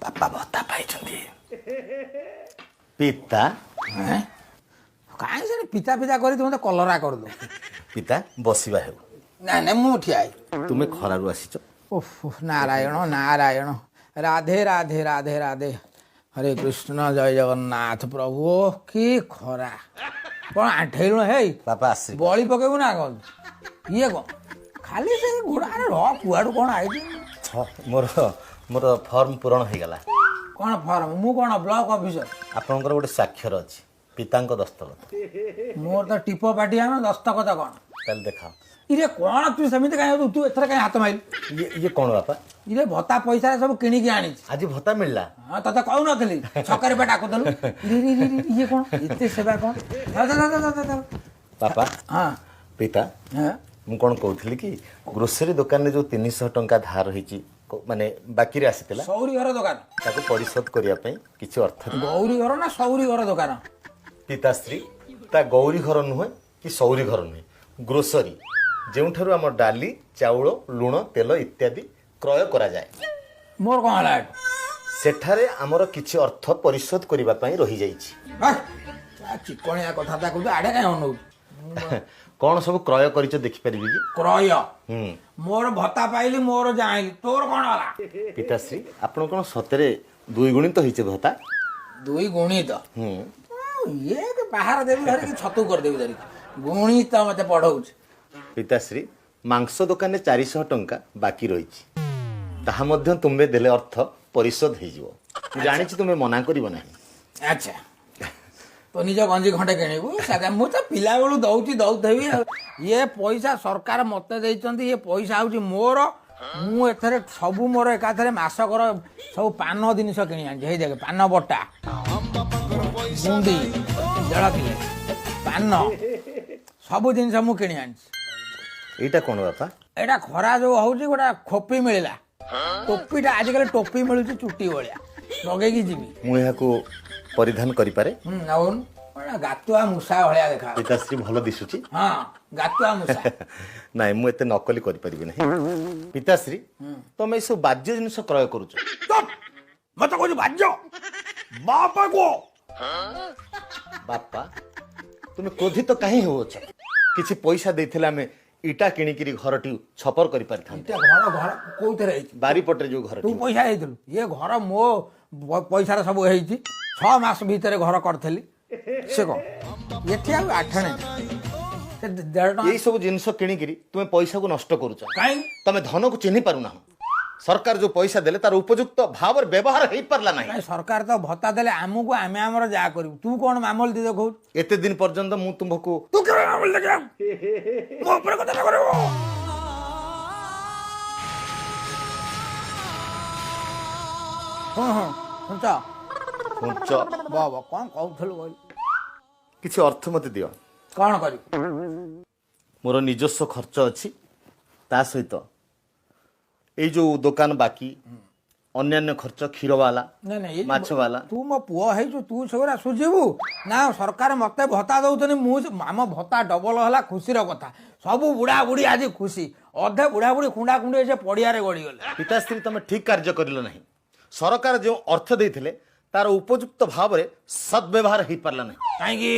ବାପା ଭତ୍ତା ପାଇଛନ୍ତି। ପିତା। ଏଁ? କାହିଁ ସେଠି ପିତା ପିତା କରି ତୁ ମତେ କଲରା କରିଦଉ। ପିତା, ବସିବା ହେଉ। ନାଇଁ ନାଇଁ, ମୁଁ ଠିଆ ହେଇ। ତୁମେ ଖରାରୁ ଆସିଛ। ଓଃ, ନାରାୟଣ ନାରାୟଣ, ରାଧେ ରାଧେ, ରାଧେ ରାଧେ, ହରେ କୃଷ୍ଣ, ଜୟ ଜଗନ୍ନାଥ ପ୍ରଭୁ। କି ଖରା! କଣ ଆଣ୍ଠେଇଲୁ ହେଇ? ବାପା ଆସି ବଳି ପକେଇବୁ ନା କଣ? ଇଏ କଣ ଖାଲି ସେ ଘୋଡ଼ାରେ ର, କୁଆଡୁ କଣ ଆଇଛି? ମୋର ମୋର ଫର୍ମ ପୂରଣ ହେଇଗଲା। କଣ ଫର୍ମ? ମୁଁ କଣ ବ୍ଲକ ଅଫିସର? ଆପଣଙ୍କର ଗୋଟେ ସ୍ୱାକ୍ଷର ଅଛି, ପିତାଙ୍କ ଦସ୍ତଖତ। ମୋର ତ ଟିପ ପାଟି, ଆମେ ଦସ୍ତଖତ କଣ? ତାହେଲେ ଦେଖାଅ। ଇରେ, କଣ ତୁ ସେମିତି କାହିଁ ହଉଛୁ? ତୁ ଏଥର କାହିଁ ହାତ ମାଇଲୁ? ଇଏ କଣ ବାପା? ଇରେ, ଭତ୍ତା ପଇସାରେ ସବୁ କିଣିକି ଆଣିଛି। ଆଜି ଭତ୍ତା ମିଳିଲା? ହଁ, ତତେ କହୁନଥିଲି, ଛକରେ ପା ଡାକୁଥିଲୁ। ଇରେ, ଇରେ, ଇରେ, ଇଏ କଣ ଏତେ ସେବା କଣ? ଥାଉ, ଥାଉ, ଥାଉ, ଥାଉ, ଥାଉ। ବାପା। ହଁ। ପିତା। ହଁ। ମୁଁ କଣ କହୁଥିଲି କି, ଗ୍ରୋସରୀ ଦୋକାନରେ ଯୋଉ 300 ଟଙ୍କା ଧାର ହେଇଛି, ମାନେ ବାକିରେ ଆସିଥିଲା। ସଉରି ଘର ଦୋକାନ। ତାକୁ ପରିଶୋଧ କରିବା ପାଇଁ କିଛି ଅର୍ଥ ଦିଅ। ଗୌରୀ ଘର ନା ସଉରି ଘର ଦୋକାନ? ପିତାଶ୍ରୀ, ତା ଗୌରୀ ଘର ନୁହେଁ କି ସଉରୀ ଘର ନୁହେଁ, ଗ୍ରୋସରୀ, ଯେଉଁଠାରୁ ଆମ ଡାଲି, ଚାଉଳ, ଲୁଣ, ତେଲ ଇତ୍ୟାଦି କ୍ରୟ କରାଯାଏ। ମୋର କଣ ହେଲା ଏଠୁ? ସେଠାରେ ଆମର କିଛି ଅର୍ଥ ପରିଶୋଧ କରିବା ପାଇଁ ରହିଯାଇଛି। ହେ, ଆ ଚିକଣିଆ କଥା କହୁଛୁ, ଆଡ଼େ କାହିଁ ଅନଉଛୁ? କଣ ସବୁ କ୍ରୟ କରିଛ ଦେଖିପାରିବି କି? କ୍ରୟ? ହୁଁ। ମୋର ଭତ୍ତା ପାଇଲି, ମୋର ଜାଣିଲି, ତୋର କଣ ହେଲା? ପିତାଶ୍ରୀ, ଆପଣ କଣ ସତରେ ଦୁଇ ଗୁଣିତ ହେଇছে ଭତ୍ତା? ଦୁଇ ଗୁଣିତ? ହୁଁ। ଇଏ ବାହାର ଦେବି ଧରିକି, ଛତୁ କରିଦେବି ଧରିକି। ଗୁଣିତ ମତେ ପଢଉଛି। ପିତାଶ୍ରୀ, ମାଂସ ଦୋକାନରେ 400 ଟଙ୍କା ବାକି ରହିଛି। ତାହା ମଧ୍ୟ ତୁମେ ଦେଲେ ଅର୍ଥ ପରିଶୋଧ ହେଇଯିବ। ମୁଁ ଜାଣିଛି ତୁମେ ମନା କରିବ ନାହିଁ। ଆଚ୍ଛା, ତୋ ନିଜ ଗଞ୍ଜି ଖଣ୍ଡେ କିଣିବୁ ସେଟା। ମୁଁ ତ ପିଲାବେଳୁ ଦଉଛି, ଦଉଥିବି। ଆଉ ଇଏ ପଇସା ସରକାର ମତେ ଦେଇଛନ୍ତି, ଇଏ ପଇସା ହଉଛି ମୋର। ମୁଁ ଏଥିରେ ସବୁ ମୋର ଏକାଥରେ ମାସକର ସବୁ ପାନ ଜିନିଷ କିଣି ଆଣିଛି। ହେଇ ଦେଖେ, ପାନ ବଟା ଗୁଣ୍ଡି 1.5 କିଲୋ, ପାନ, ସବୁ ଜିନିଷ ମୁଁ କିଣି ଆଣିଛି। ଏଇଟା କଣ ବାପା? ଏଇଟା ଖରା ଯୋଉ ହଉଛି, ଗୋଟେ ଖୋପି ମିଳିଲା, ଟୋପିଟା। ଆଜିକାଲି ଟୋପି ମିଳୁଛି ଚୁଟି ଭଳିଆ, ଲଗେଇକି ଯିବି। ମୁଁ ଏହାକୁ ପରିଧାନ କରିପାରେ? ହୁଁ, ନଉନ। କଣ ଗାତୁଆ ମୂଷା ଭଳିଆ ଦେଖା? ପିତାଶ୍ରୀ, ଭଲ ଦିଶୁଛି? ହଁ, ଗାତୁଆ ମୂଷା। ନାଇଁ, ମୁଁ ଏତେ ନକଲି କରିପାରିବି ନାହିଁ। ପିତାଶ୍ରୀ, ତମେ ଏସବୁ ବାଜ୍ୟ ଜିନିଷ କ୍ରୟ କରୁଛ। ଚୁପ୍! ମତେ କହୁଛୁ ବାଜ୍ୟ? ବାପା କୁହ। ବାପା, ତୁମେ କ୍ରୋଧିତ କାହିଁ ହେଉଅଛ? କିଛି ପଇସା ଦେଇଥିଲେ ଆମେ ଇଟା କିଣିକିରି ଘରଟି ଛପର କରିପାରିଥାନ୍ତେ। ଇଟା ଘର? ଘର କୋଉଥିରେ ହେଇଛି? ବାରିପଟରେ ଯୋଉ ଘରଟି। ତୁ ପଇସା ଦେଇଥିଲୁ? ଇଏ ଘର ମୋ ପଇସାରେ ସବୁ ହେଇଛି। 6 ମାସ ଭିତରେ ଘର କରିଥିଲି। ସେ କଣ ଏଠି ଆଉ ଆଠଣେ, ସେ 1.5 ଟଙ୍କା। ଏଇ ସବୁ ଜିନିଷ କିଣିକିରି ତୁମେ ପଇସାକୁ ନଷ୍ଟ କରୁଛ। କାହିଁ? ତମେ ଧନକୁ ଚିହ୍ନି ପାରୁନାହ। ସରକାର ଯୋଉ ପଇସା ଦେଲେ, ତାର ଉପଯୁକ୍ତ ଭାବରେ ବ୍ୟବହାର ହେଇପାରିଲା ନାହିଁ। କାଇଁ, ସରକାର ତ ଭତ୍ତା ଦେଲେ ଆମକୁ, ଆମେ ଆମର ଯାହା କରିବୁ। ତୁ କଣ ମାମଲତି ଦେଖାଉଛୁ? ଏତେ ଦିନ ପର୍ଯ୍ୟନ୍ତ ମୁଁ ତୁମକୁ ତୁ କେବେ ମାମଲତି ଦେଖିବାକୁ ମୋ ଉପରେ କଥା କରିବୁ? ହଁ, ଶୁଣୁଛ? ଶୁଣୁଛ। ବାବା, କଣ କହୁଥିଲୁ କହିଲୁ? କିଛି ଅର୍ଥ ମତେ ଦିଅ। କଣ କରିବୁ? ମୋର ନିଜସ୍ୱ ଖର୍ଚ୍ଚ ଅଛି, ତା ସହିତ ଏଇ ଯୋଉ ଦୋକାନ ବାକି, ଅନ୍ୟାନ୍ୟ ଖର୍ଚ୍ଚ, କ୍ଷୀରବାଲା, ନାଇଁ ନାଇଁ, ଏଇ ମାଛବାଲା। ତୁ ମୋ ପୁଅ ହେଇଛୁ, ତୁ ସେଗୁରା ସୁଝିବୁ ନା? ସରକାର ମତେ ଭତ୍ତା ଦଉଛନ୍ତି, ମୁଁ ଆମ ଭତ୍ତା ଡବଲ ହେଲା, ଖୁସିର କଥା। ସବୁ ବୁଢା ବୁଢୀ ଆଜି ଖୁସି। ଅଧେ ବୁଢା ବୁଢୀ କୁଣ୍ଡା କୁଣ୍ଡି ସେ ପଡ଼ିଆରେ ଗଡ଼ିଗଲେ। ପିତାଶ୍ରୀ, ତମେ ଠିକ କାର୍ଯ୍ୟ କରିଲ ନାହିଁ। ସରକାର ଯେଉଁ ଅର୍ଥ ଦେଇଥିଲେ, ତାର ଉପଯୁକ୍ତ ଭାବରେ ସଦ୍ବ୍ୟବହାର ହେଇପାରିଲା ନାହିଁ। କାହିଁକି?